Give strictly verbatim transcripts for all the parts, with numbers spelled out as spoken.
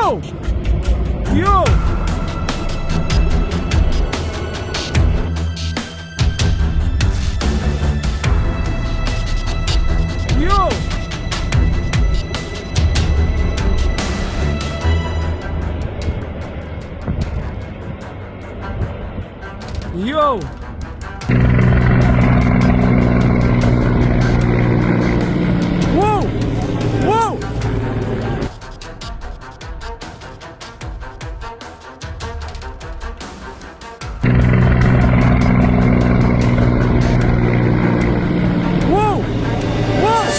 Yo! Yo! Yo! Wow! Wow! Wow! Wow!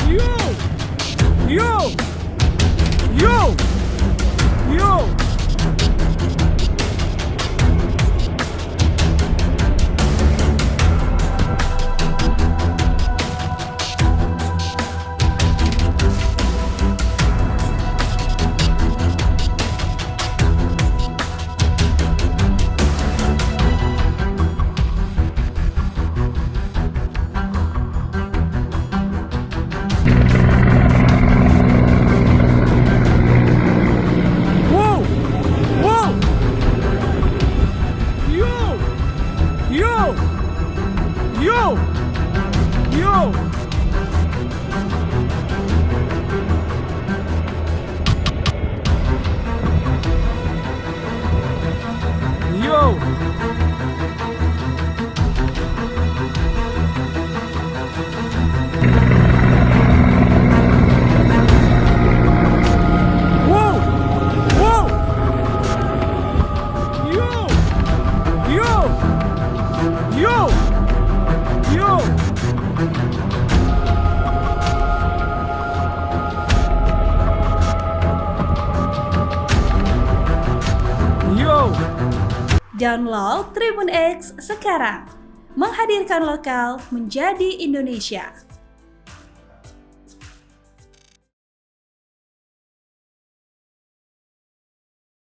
Yo! Yo! Yo! Yo! Wow! Wow! Yo! Yo! Yo! Yo! Yo! Wow! Wow! Yo! Yo! Yo! Yo! Yo! Download Tribun X sekarang. Menghadirkan lokal menjadi Indonesia.